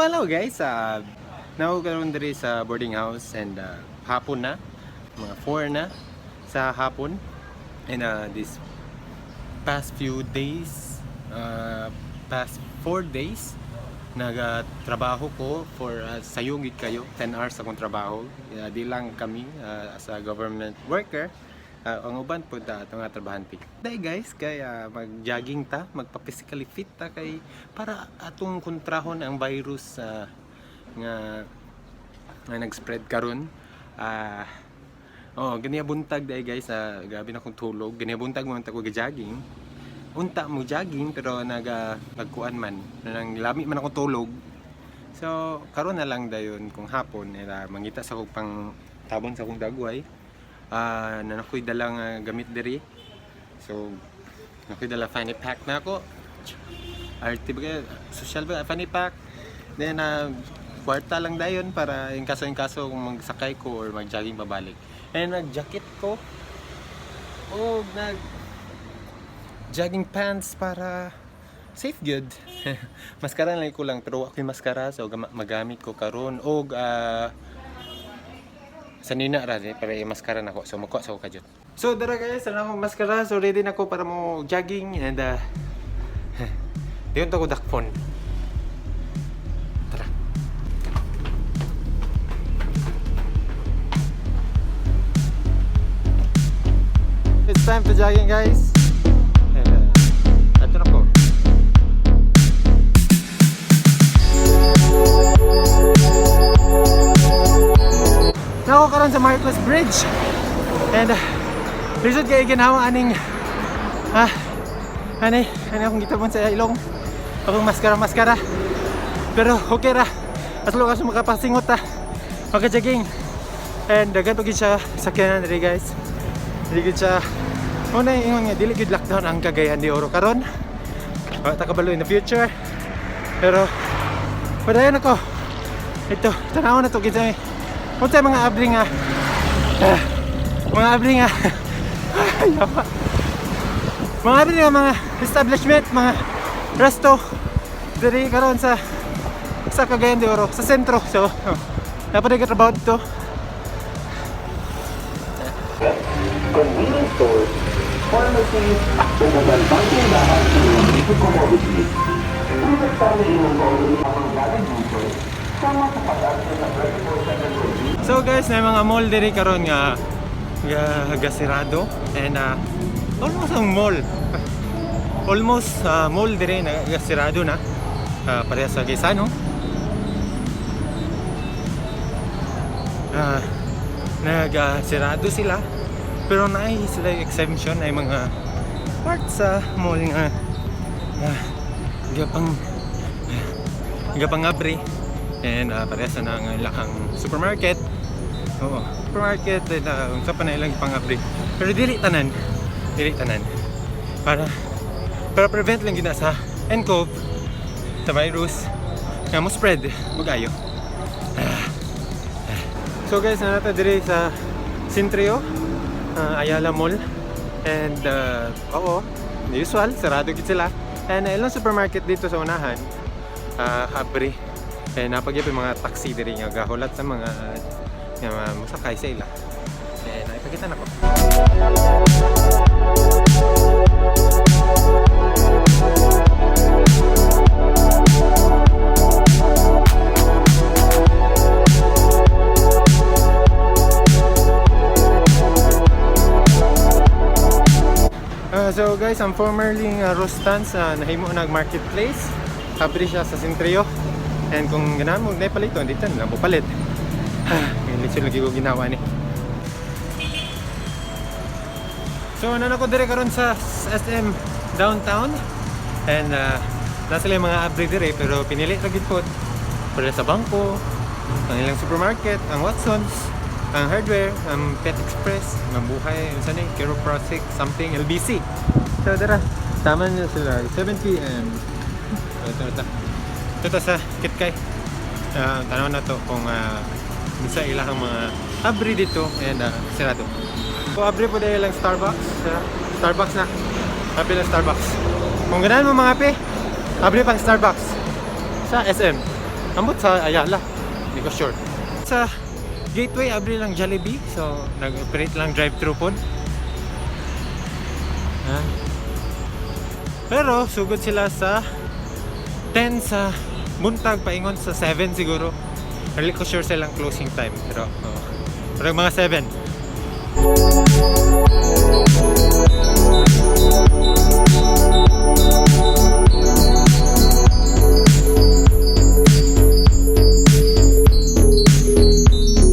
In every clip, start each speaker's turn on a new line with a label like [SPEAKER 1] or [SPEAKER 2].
[SPEAKER 1] Hello guys, naa karon diri sa boarding house and hapon na, mga 4 na sa hapon. And this past few days, past 4 days, nagatrabaho ko for sayong gid kayo, 10 hours akong trabaho. Di lang kami as a government worker, ang uban po ta ato nga trabahante. Day guys, kay mag-jogging ta, magpa-physically fit ta kay para atong kontrahon ang virus nga nga nag-spread karon. Ah, oh, ganiya buntag day guys, grabe na akong tulog. Ganiya buntag mo ko ga-jogging. Unta mo jogging pero nagkuan man, nang lami man akong tulog. So, karon na lang dayon kung hapon ila mangita sa kog pang tabon sa akong dagway. Na nakoy dalang gamit diri. So, nakoy dala fanny pack na ako. Arte ba kayo? Social ba? Fanny pack. Then, kwarta lang dayon para in kaso kung magsakay ko or mag-jogging pabalik. And nag-jacket ko. O nag jogging pants para safe good. Mascara lang ko lang pero ako'y mascara, so magamit ko karon og sa nina ra di para i-mascara nako. So magkuha sa ko kadyot. So dara guys, ana akong mascara. So ready na ko para mo jogging and diyon to ko dakpon. Tara. It's time to jogging, guys. And ato na ko. Nako karon sa Marcos Bridge. And lisod kay ginawa aning ani ani akong gitabon sa ilong. Akong maskara maskara. Pero okay ra. As long as makapasingot ta. Maka-jogging. And daghan pa gid siya sakyanan diri, guys. Dili gid siya. Mao na ingon nga dili gid lockdown ang Cagayan de Oro karon. Wa ta kabalo in the future. Pero padayon ako. Ito, tanaw na to kinsa may unsa mga abri nga mga abri nga ay, yapa. Mga abri nga mga establishment, mga resto diri karon sa Cagayan de Oro, sa sentro. So, oh, dapat ay trabaho dito.
[SPEAKER 2] Convenience stores, pharmacies, ug uban pang tindahan sa mga basic commodities. Protektado imong kaugalingon ang valid users sama sa pag-access sa 24/7 service.
[SPEAKER 1] So guys, may mga mall diri karon nga nga gasirado and almost ang mall. Almost mall diri na gasirado na. Pareha sa Gaisano. Nagasirado sila. Pero naay sila yung exemption ay mga part sa mall nga gapang gapang abri and pareha sa na ang ilahang supermarket. Oo, supermarket and unsa pa na ilang pang-abri. Pero dili tanan. Dili tanan. Para prevent lang gid na sa nCoV, sa virus nga mo spread magayo. So guys, naa ta diri sa Centrio, Ayala Mall. And oo, the usual, sarado gid sila. And ilang supermarket dito sa unahan, abri. And napagyap yung mga taxi diri nga gahulat sa mga nga mga mosakay sa ila. And ipakita na ko. So guys, ang formerly Rustans nahimo nag marketplace. Abri siya sa Centrio. And kung ganahan mo na palit, dito na lang mo palit. Lisod lagi ko ginawa ni. So naa ko dire karon sa SM downtown and nasa sila yung mga abri dire pero pinili ra gid pod. Para sa bangko, ang ilang supermarket, ang Watsons, ang hardware, ang Pet Express, Mabuhay, unsa ni, Chiropractic, something, LBC. So dara, tama na sila, 7 p.m. So, ito, ito. Ito ta sa Kitkay. Tanaw na to kung bisa ilang mga abri dito and sirado. So abri po dahil lang Starbucks. Starbucks na. Abri lang Starbucks. Kung ganahan mo mga pe, abri pang Starbucks sa SM. Ambot sa Ayala. Hindi ko sure. Sa Gateway, abri lang Jollibee. So, nag-operate lang drive-thru pod. Ha? Pero, sugod sila sa 10 sa buntag, paingon sa 7 siguro. Really ko sure silang closing time. Pero, oh, pero mga 7.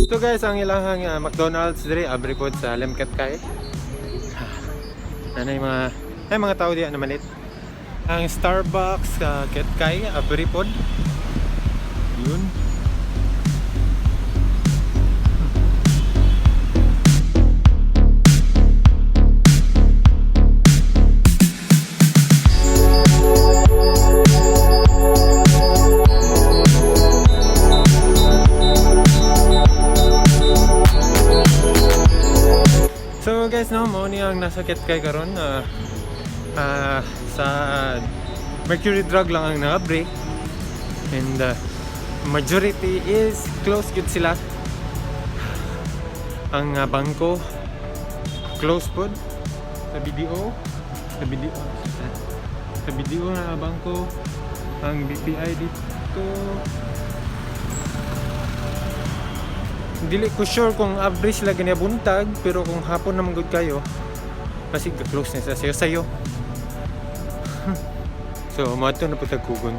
[SPEAKER 1] So guys, ang ilahang McDonald's diri abri pod sa Limketkai. Ano yung mga ay mga tao diya na malit. Ang Starbucks Ketkay abri pod. Yun. So guys, no, mao ni ang nasa Ketkay karon sa Mercury Drug lang ang nakabre. And majority is close gud sila. Ang bangko close pod sa BDO, sa BDO, sa BDO na bangko, ang BPI dito. Dili ko sure kung abri sila gani buntag, pero kung hapon naman gud kayo, kasi close na sila sayo sayo. So moadto na pud tag kugon.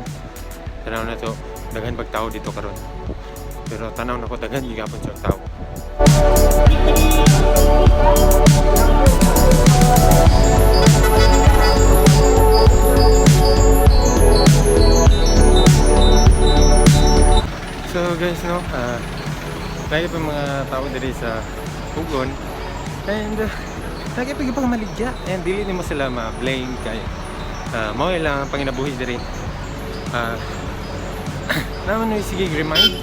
[SPEAKER 1] Tanaw na to, daghan pag tao dito karon. Pero tanaw na ko, daghan gihapon sa tao. So guys, no, lagi pa mga tao diri sa Pugon and lagi pa pang maligya and dili nimo sila ma-blame kay mao ilang ang panginabuhi diri. Naman no, sige, remind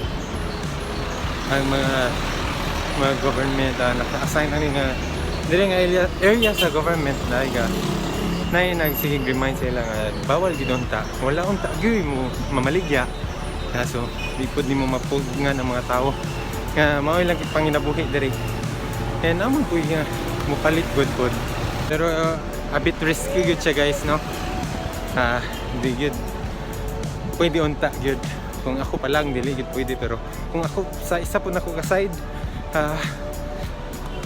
[SPEAKER 1] ang mga government, naka-assign ani nga diri nga area sa government na ga na nagsige remind sila nga bawal gid unta, wala unta gyud mo mamaligya, kaso di pud nimo mapug nga ng mga tao nga mao ilang panginabuhi diri and amon po nga mupalit good pod, pero a bit risky gyud siya, guys, no. Di gyud pwede unta gyud. Kung ako pa lang, dili gyud pwede, pero kung ako sa isa po nako ka side,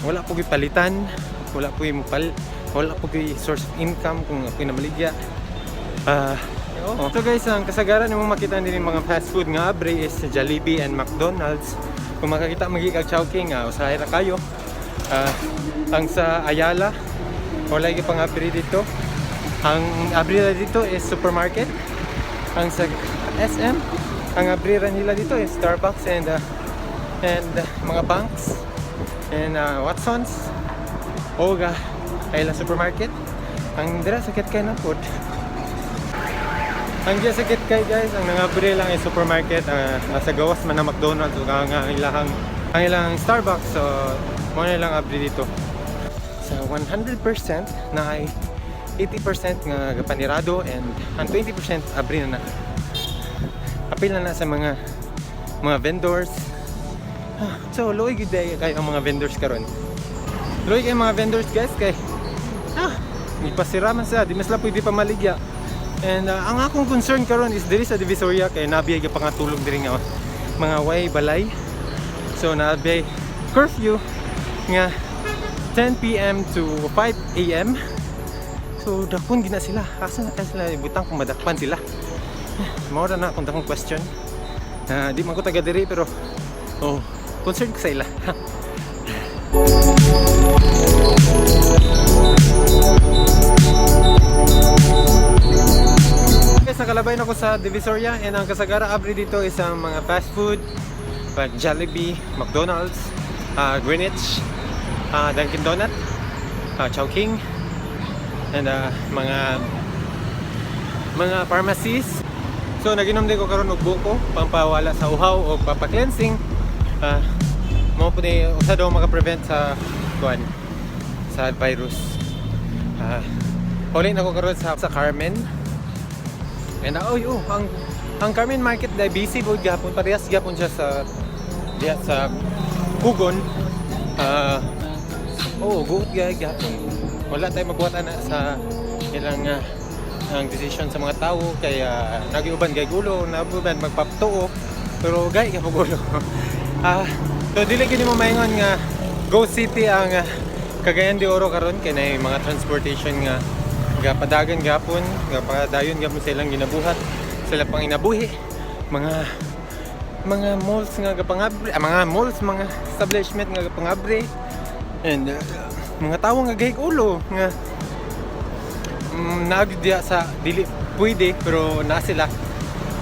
[SPEAKER 1] wala po gyud palitan, wala po mo pal wala po gyud source of income kung ako namaligya. Oo. So guys, ang kasagaran nimo makita din mga fast food nga abre is Jollibee and McDonald's. Kung makakita magi kag Chowking, usahay ra kayo. Ang sa Ayala, wala gyud pang abri dito. Ang abri ra dito is supermarket. Ang sa SM, ang abri ra nila dito is Starbucks and mga banks and Watsons Oga Ayala Supermarket. Ang dira sa Ketkay na pod, ang dira sa Ketkay, guys, ang nangabri lang ay supermarket, nasa gawas man ang McDonald's ug ang ilang Starbucks. So mo na lang abri dito. Sa 100% na ay 80% nga gapanirado and ang 20% abri na na. Apil na na sa mga vendors. So luoy gid kay ang mga vendors karon. Luoy kay mga vendors, guys, kay ipasira man sila, di mas sila pwede pa maligya. And ang akong concern karon is diri sa Divisoria kay nabiyay ka pangatulog diri nga mga way balay. So nabiyay curfew nga 10 p.m. to 5 a.m. So dakpon gina sila. Asa na kaya sila ibutang kung madakpan sila? Mao ra na akong dakong question. Di man ko taga diri, pero oh, concern ko sa ila. Guys, nakalabay na ko sa Divisoria and ang kasagara abri dito is ang mga fast food like Jollibee, McDonald's, Greenwich, Dunkin' Donut, Chowking, and mga pharmacies. So naginom din ko karon og buko pampawala sa uhaw o papa-cleansing. Mao po ni usa daw maka-prevent sa kuan, sa virus. Huli na ko karon sa Carmen. And oh, ang Ang Carmen Market dai busy pud gihapon, parehas gihapon siya sa diha sa Pugon. Ah, oo, guot gay gihapon. Wala tayo mabuhat ana sa ilang ang decision sa mga tao kay nagiuban gay gulo, nagiuban magpaptuo, pero gay ka gulo. So dili gini mo maingon nga Go City ang Cagayan de Oro karon kay nay mga transportation nga gapadagan gapon, gapadayon gapon sa ilang ginabuhat, sila pang inabuhi, mga malls nga gapangabri, mga malls, mga establishment nga gapangabri and mga tawo nga gahig ulo nga naag diya sa dili pwede, pero na sila.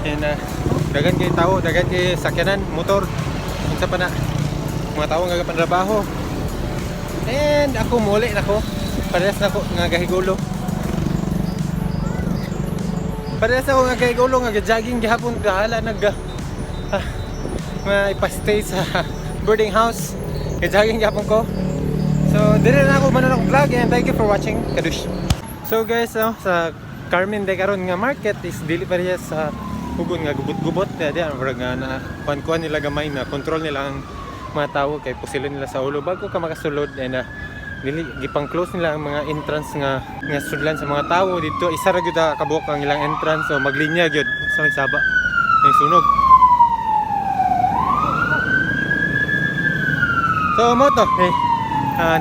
[SPEAKER 1] And dagan kay tao, dagan kay sakyanan, motor, unsa pa na, mga tao nga gapantrabaho. And ako muli na ko, parehas na ko nga gahigulo, parehas ako nga gahigulo nga jogging gihapon, gahala nag nga ipastay sa boarding house, jogging gihapon ko. So dire na ako manon akong vlog and thank you for watching. Kadush. So guys, no, sa Carmen de karon nga market is dili parehas sa Pugon nga gubot-gubot na diyan, murag nga na kuan-kuan nila gamay na control nila ang mga tao kay pusilo nila sa ulo bago ka makasulod. And dili gipang close nila ang mga entrance nga nga sudlan sa mga tao dito. Isa ra gyud kabuok ang ilang entrance, so maglinya gyud sa may saba may sunog. So mo to eh,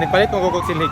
[SPEAKER 1] nagpalit mo kog silhig.